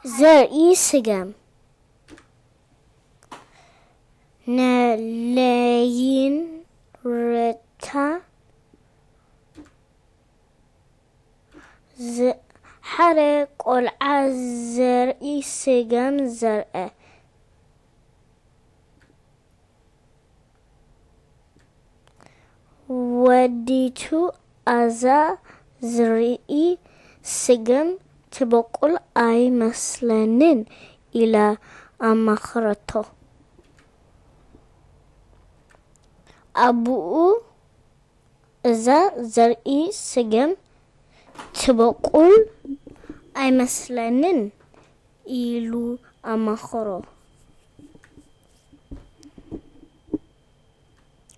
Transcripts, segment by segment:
ዘርኢ ስገም። ነለይን ርታ ዝ-፣ ሓደ ቆልዓ ዘርኢ ስገም ዘርአ። ወዲቱ ኣዛ ዝርኢ ስገም ትበቁል ኣይመስለንን ኢላ ኣማኽረቶ። ኣቡኡ እዛ ዘርኢ ስገም ትበቁል ኣይመስለንን ኢሉ ኣማኽሮ።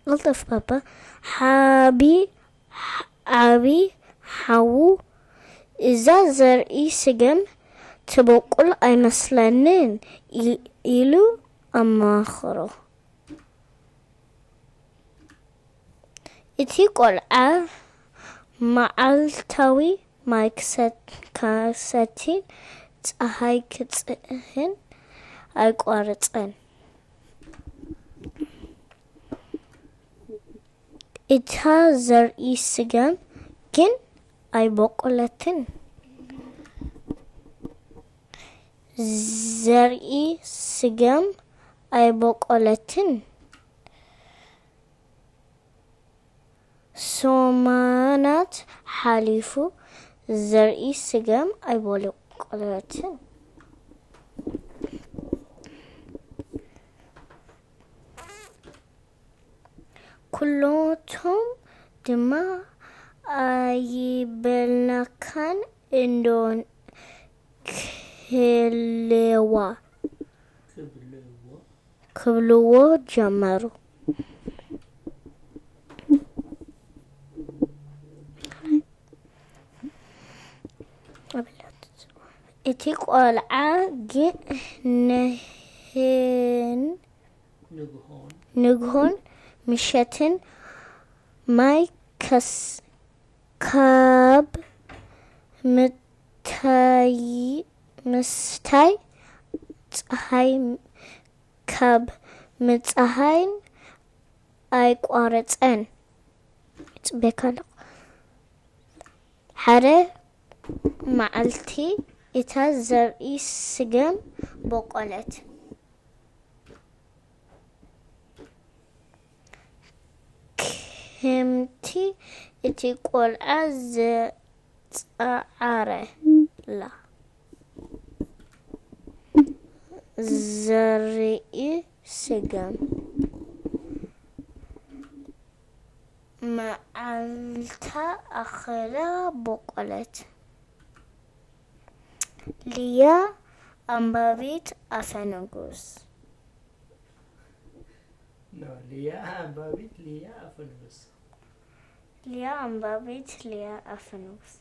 ቅልጥፍ ፓፓ ሓቢ ዓቢ ሓዉ እዛ ዘርኢ ስገም ትበቁል ኣይመስለንን ኢ-፣ ኢሉ ኣማኽሮ። እቲ ቆልዓ መዓልታዊ ማይ ክሰት-፣ ክሰቲን ጸሃይ ክጽህን ኣይቋርጸን። እታ ዘርኢ ስገም ግን ኣይበቆለትን። ዘርኢ ስገም ኣይበቆለትን። ሰሙናት ሓሊፉ ዘርኢ ስገም ኣይበቆለትን። ኩሎቶም ድማ ኣይበልናካን እንዶ ክብልዋ፣ ክብልዎ ጀመሩ። እቲ ቆልዓ ግን ነህን ንግሆን ምሸትን ማይ ከስ-፣ ካብ ምታይ-፣ ምስታይ ጸሃይ ካብ ምጽሃይን ኣይቋረጸን። ይጽበየካ ኣለኹ። ሓደ መዓልቲ እታ ዘርኢ ስገም በቆለት። ከምቲ እቲ ቆልዓ ዝጸዓረላ ዘርኢ ስገም መዓልታ ኣኸላ በቆለት። ሊያ ኣንባቢት ኣፈ ንጉስ። ኖ፣ ሊያ ኣንባቢት፣ ሊያ ኣፈ ንጉስ። ሊያ ኣንባቢት፣ ሊያ ኣፈ ንጉስ።